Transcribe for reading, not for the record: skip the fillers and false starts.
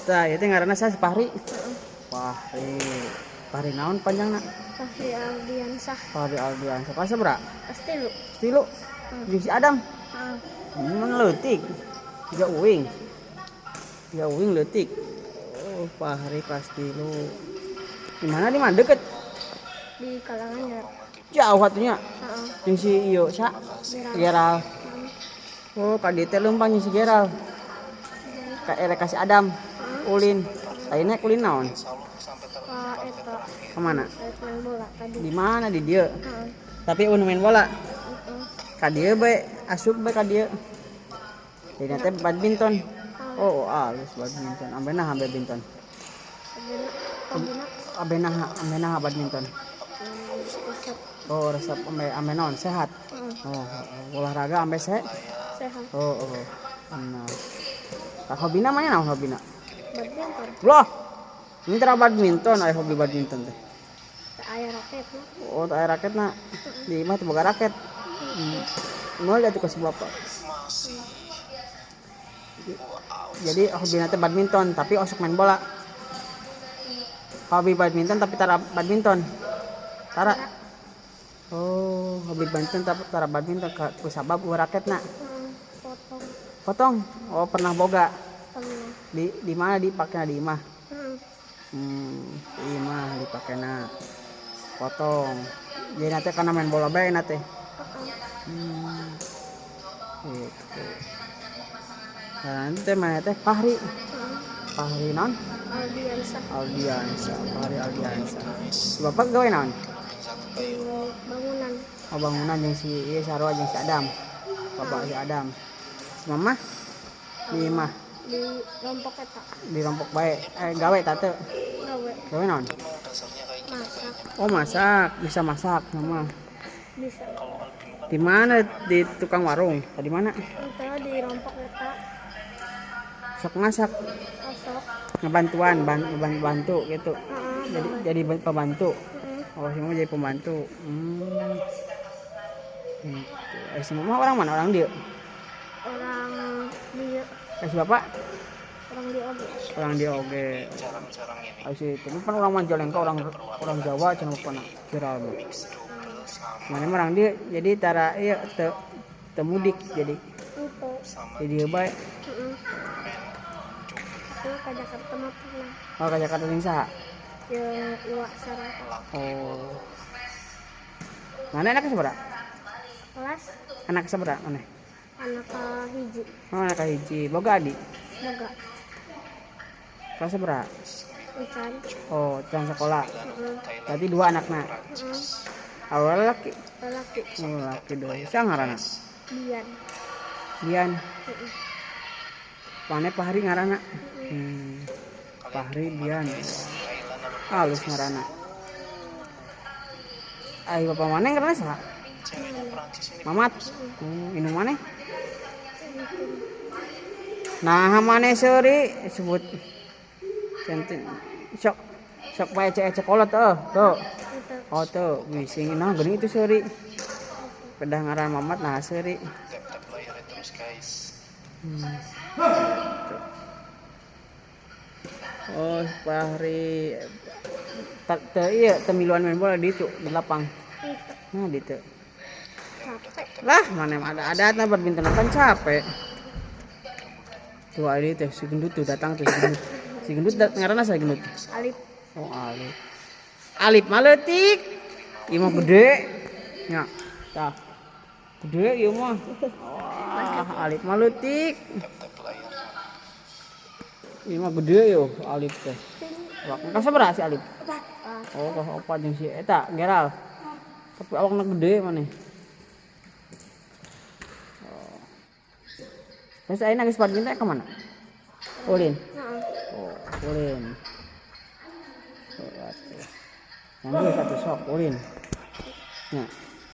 Tah, ieu teh ngaranna saha, si Fahri? Fahri. Fahri naon panjangna? Fahri Aldiansah. Fahri Aldiansah. Kelas sabaraha? Kelas 3. 3. Jeung si Adam. Heeh. Mun leutik. Tiga uing. Tiga uing leutik. Oh, Fahri kelas 3. Di mana, di mana deket? Di Karanganyar. Jauh atuh nya. Heeh. Jeung si ieu sa? Geral. Geral. Heeh. Oh, ka dieu teh leumpang jeung si Geral. Ka erek ka si Adam. Ulin. Ayeuna ulin naon? Ka eta. Kemana? Rek main bola tadi. Di mana, di dieu? Heeh. Tapi euweuh main bola. Heeh. Ka dieu bae, asup bae ka dieu. Jadi teh badminton. Oh, alus badminton. Ambe naha badminton? Abena, abena. Ambe naha, ambe naha badminton? Resep. Oh, resep ambe ambe naon? Sehat. Heeh. Oh, olahraga ambe sehat. Sehat. Oh. Nah. Tah, hobina mana, naon hobina? Badminton. Loh. Ini tara badminton, aya hobi badminton teh. Teu aya raket mah. Oh, teu aya raketna. Di imah teu boga raket. Moal atuh ka si bapak. Jadi hobina teh badminton, tapi osok main bola. Hobi badminton tapi tara badminton. Tara. Oh, hobi badminton tapi tara badminton ku sabab euweuh raketna. Heeh. Potong. Potong. Oh, pernah boga. Pernah. Di mana dipakena, di imah? Heeh. Di imah dipakena. Potong. Jadi nanti karena main bola bae na teh. Heeh. Gitu. Nah, nanti teh mana teh Fahri. Heeh. Fahri naon? Aldiansah. Aldiansa, Fahri Aldiansa. Si bapak gawe naon? Di bangunan. Oh, bangunan jeung si ieu sarua jeung si Adam. Bapak si Adam. Si mama di imah? Di Rompok eta. Di Rompok bae. Eh, gawe tate? Gawe. Gawe naon? Masak. Oh, masak, bisa masak mama? Bisa. Di mana, di tukang warung? Di mana? Itu di Rompok eta. Sok masak? Osok. Ngebantuan, bantu gitu. Heeh. Jadi pembantu. Heeh. Oh, si mama jadi pembantu. Gitu. Eh, si mama orang mana? Orang dia? Orang dia. Eh, si bapak? Orang dia oge. Orang dia oge. Oh, si itu kan orang Majalengka, orang orang Jawa cenah bapana. Viral mah. Mana mah orang dia, jadi tara ieu teu teu mudik jadi. Itu. Jadi ieu bae. Heeh. Tapi ke Jakarta mah pernah. Oh, ke Jakarta jeung saha? Jeung Iwa sareng. Oh. Mana anak sabaraha? Kelas. Anak sabaraha mana? Anak hiji. Oh, anak hiji. Boga adik? Boga. Kelas sabaraha? Encan. Oh, can sekolah. Heeh. Berarti dua anakna. Heeh. Awal laki? Lelaki. Oh, laki deui. Siapa ngaranna? Dian. Dian. Heeh. Mana Fahri ngaranna? Fahri Dian. Halus ngaranna. Ai bapak mana ngaranna saha? Mamat. Indung mana? Nah, mana seuri sebut centin sok sok bae cek kolot tuh. Itu. Oh, tuh bising nah geuning itu seuri. Pedah ngaran Mamat nah seuri. Oh, Fahri tak teu ieu teu miluan main bola di itu di lapang. Itu. Nah, di itu. Capek. Lah, mana ada adatna badminton kan capek. Tuh ada teh si gendut tuh datang tuh si gendut. Si gendut ngaranna saha gendut? Alip. Oh, Alip. Alip mah leutik. Ieu mah gede. Nya. Tah. Gede ieu mah. Wah, Alip mah leutik. Ieu mah gede yo Alip teh. Awakna kelas sabaraha si Alip? Oh, kelas 4 jeung si eta Geral. Tapi awakna gede maneh. Oh. Terus ayeuna geus badminton ka mana? Ulin. Heeh. Oh, ulin. Oh, atuh. Yang dulu satu sok ulin. Nya.